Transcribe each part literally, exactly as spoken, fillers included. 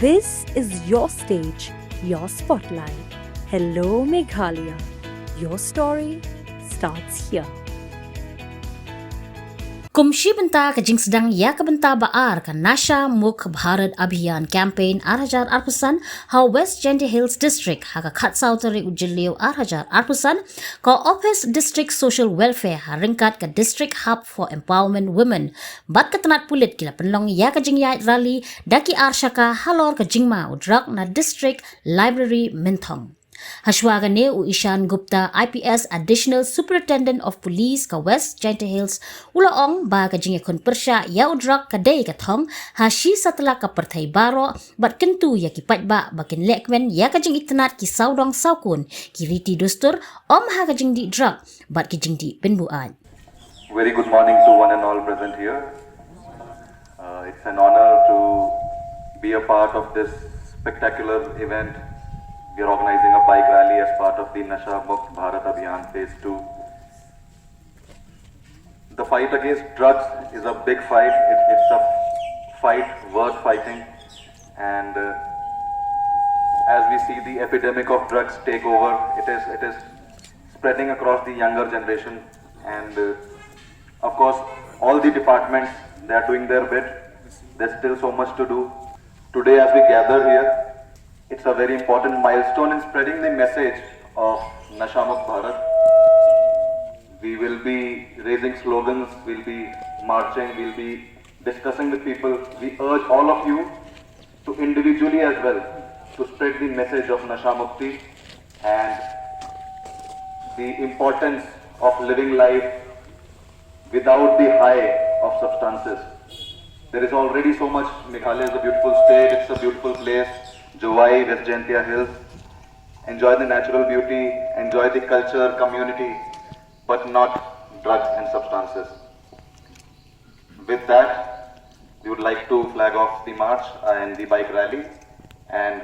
This is your stage, your spotlight. Hello, Meghalaya. Your story starts here. Kum shi bynta ka jingsdang ïa ka bynta ba ar ka Nasha Mukt Bharat Abhiyan Campaign ar hajar arphew san ha West Jaintia Hills District ha ka khatsaw tarik u Jylliew ar hajar arphew san, ka Office District Social Welfare ha ryngkat ka District Hub for Empowerment Women bad ka tnat pulit ki la pynlong ïa ka jingïaid rally da ki ar shaka halor ka jingma u drug na District Library Mynthong. Hashwa kane u Ishan Gupta I P S Additional Superintendent of Police ka West Jaintia Hills u la ong ba ka jingïakhun pyrshah ïa u drug ka dei ka thong ha shi satlak ka pyrthei baroh bad kyntu ïa ki paidbah ba kin lehkmen ïa ka jingitynnad ki sawdong sawkun, ki riti dustur, ym ha ka jingdih drug bad ki jingdih pynbuaid. Very good morning to one and all present here. Uh, it's an honor to be a part of this spectacular event. We are organizing a bike rally as part of the Nasha Mukt Bharat Abhiyan Phase two. The fight against drugs is a big fight. It, it's a fight worth fighting. And uh, as we see the epidemic of drugs take over, it is, it is spreading across the younger generation. And uh, of course, all the departments, they are doing their bit. There's still so much to do. Today, as we gather here, it's a very important milestone in spreading the message of Nasha Mukt Bharat. We will be raising slogans, we'll be marching, we'll be discussing with people. We urge all of you to individually as well to spread the message of Nasha Mukti and the importance of living life without the high of substances. There is already so much. Meghalaya is a beautiful state, it's a beautiful place. Jowai, West Jaintia Hills. Enjoy the natural beauty, enjoy the culture, community, but not drugs and substances. With that, we would like to flag off the march and the bike rally and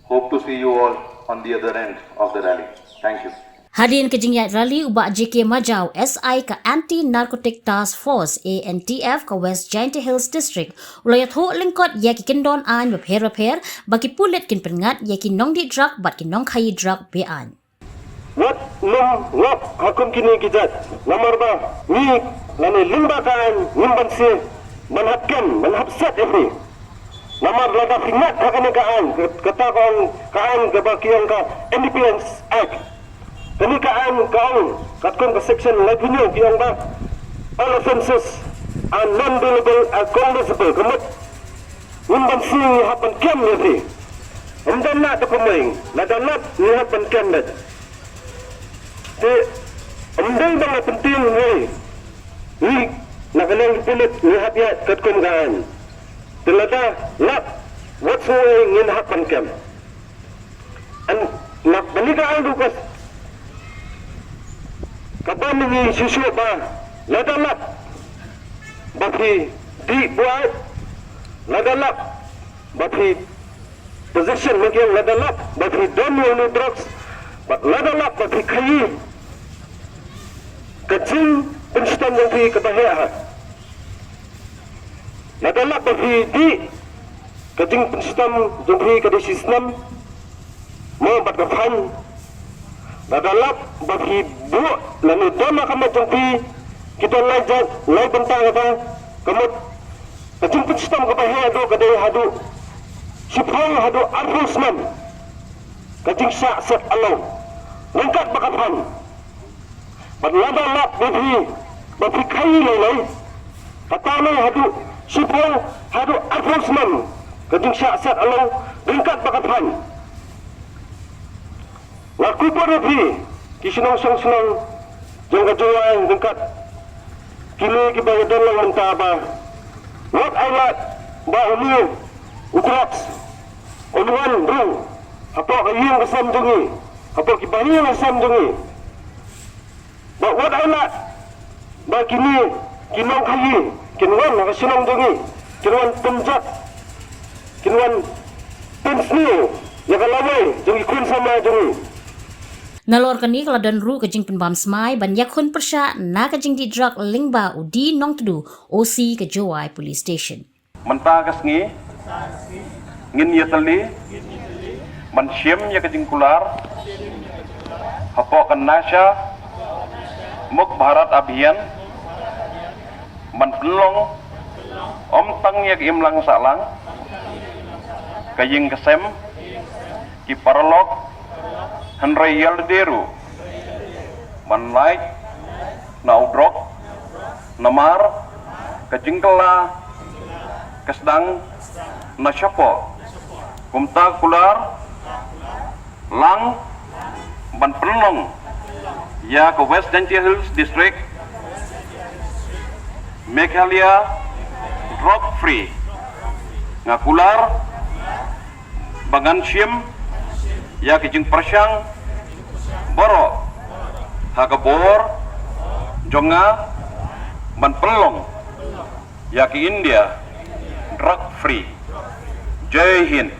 hope to see you all on the other end of the rally. Thank you. Hadien ka jingïaid rally u Bah J K Majaw, S I ka Anti Narcotic Task Force, A N T F, ka West Jaintia Hills District, u la ïathuh lyngkot ïa ki kyndon aiñ bapher bapher ba ki pulit kin pynngat ïa ki nongdih drug bad ki nongkhaïi drug be-aiñ. Wat nym ngop ha kum kine ki jait namar ba ngi lane lyngba ka aiñ ngim banse ban hap kem ban hap set ïa phi. Namar lada phi ngat ha kane ka aiñ, kata ka ong ka aiñ kaba ki ong ka N D P S Act. Kane ka aiñ ka ong katkum ka section laiphew hynñiew ki ong ba all offences are non-bailable and cognizable, ka mut ngim banse ngi hap ban kem ïa phi. Ym don na te kumne, lada lap ngi hap ban kem beit. Te ym dei ba nga pyntieng ngi, ngi na ka liang ki pulit ngi hap ïaid katkum ka aiñ. Te lada lap wat sngew ngin hap ban kem. An na kane ka aiñ ruh ka ban ngi shisha ba lada lap ba phi dih buaid, lada lap ba phi possession, ma ki ong lada lap ba phi don ïa une u drugs bad lada lap ba phi khaïi ka jingpynshitom jong phi kaba heh ha. Lada lap ba phi dih ka jingpynshitom jong phi ka dei shisnem mo bad ka fine. Lada lap ba phi buh lane don ha ka met jong phi ki don lai jait lai bynta kata, ka mut ka jingpynshitom kaba heh haduh ka dei haduh shiphew haduh arphew snem ka jingshah set along ryngkat bad ka fine. Bad lada lap ba phi ba phi khaïi lei lei, kata lei haduh shiphew haduh arphew snem ka jingshah set along ryngkat bad ka fine. Nga kyrpad ïa phi ki shnong shong shnong jong ka Jowai ryngkat kine kiba ïadon lang mynta ba wat ai lad ba une u drugs un wan rung hapoh ka ïing ka sem jong ngi, hapoh ki bahaïing bahaïing sem jong ngi. Ba wat ai lad ba kine ki nongkhaïi kin wan ha ka shnong jong ngi, kin wan pynjot, kin wan pynsniew ïa ka lawei jong ki khun samla jong ngi. Nalor kane ka la don ruh ka jingpynbam smai ban ïakhun pyrshah na ka jingdih drug lyngba u D Nongtdu, O C ka Jowai Police Station. Mynta ka sngi Ngin ïatylli ban shim ïa ka jingkular hapoh ka Nasha Mukt Bharat Abhiyan ban pynlong ym tang ïa ka imlang sahlang, ka ïing ka sem, ki paralok, hynrei ïalade ruh ban lait na u drok, namar ka jingkylla ka sdang na shapoh. Kumta kular lang ban pynlong ïa ka West Jaintia Hills District, Meghalaya drug free. Nga kular ba ngan shim ïa ka jingpyrshang baroh ha ka bor jong nga ban pynlong ïa ka India drug free. Jai Hind.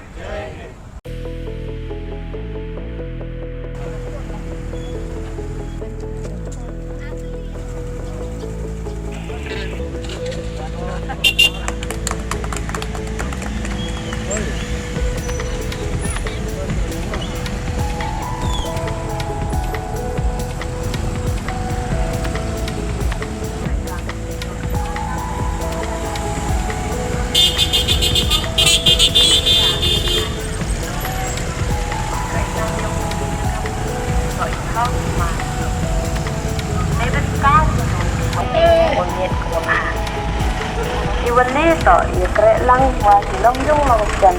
Iwali to ïa kreh lang wa ki long jong long jan.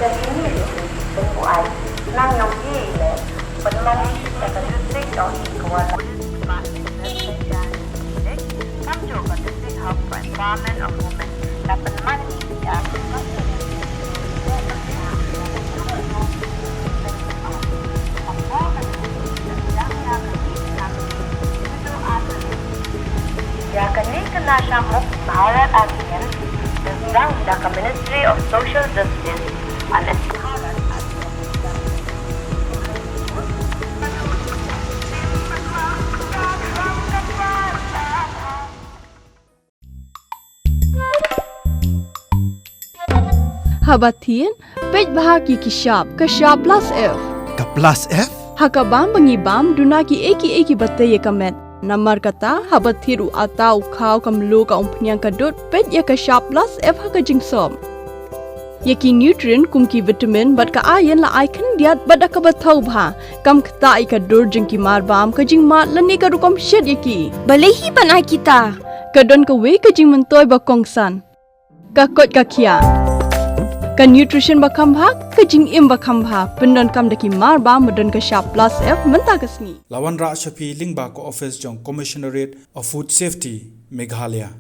Jan ini ïa ki pynbuai nang yong ki le pynlong ïa ka district to i ka wa. Kam jong ka district hub for empowerment of women. Ka pynman ïa Ïa kane ka Nasha Mukt Bharat Abhiyan ka sdang da ka Ministry of Social Justice and Empowerment. Haba thied, peit bha ki ki shap, ka shap plus F. Ka plus F? Ha ka bam ba ngi bam, duna ki ei ki ei kiba tei ïa ka met. Namar kata, haba thied u atta u khaw ka mluh ka umphniang ka dud, peit ïa ka shap plus F ha ka jingsop. Ïa ki nutrient kum ki vitamin bad ka iron la ai khyndiat bad da kaba thaw bha. Kam ktah ïa ka dur jong ki mar bam, ka jingmad lane ka rukom shet ïa ki. Balei hi ban ai kita? Ka don kawei ka jingmyntoi ba kongsan. Ka koit ka khiah. Ka nutrition ba kham bha, ka jingim ba kham bha. Pyndonkam da ki mar bam ba don ka shap plus F mynta ka sngi. La wanrah sha phi lyngba ka office jong Commissionerate of Food Safety, Meghalaya.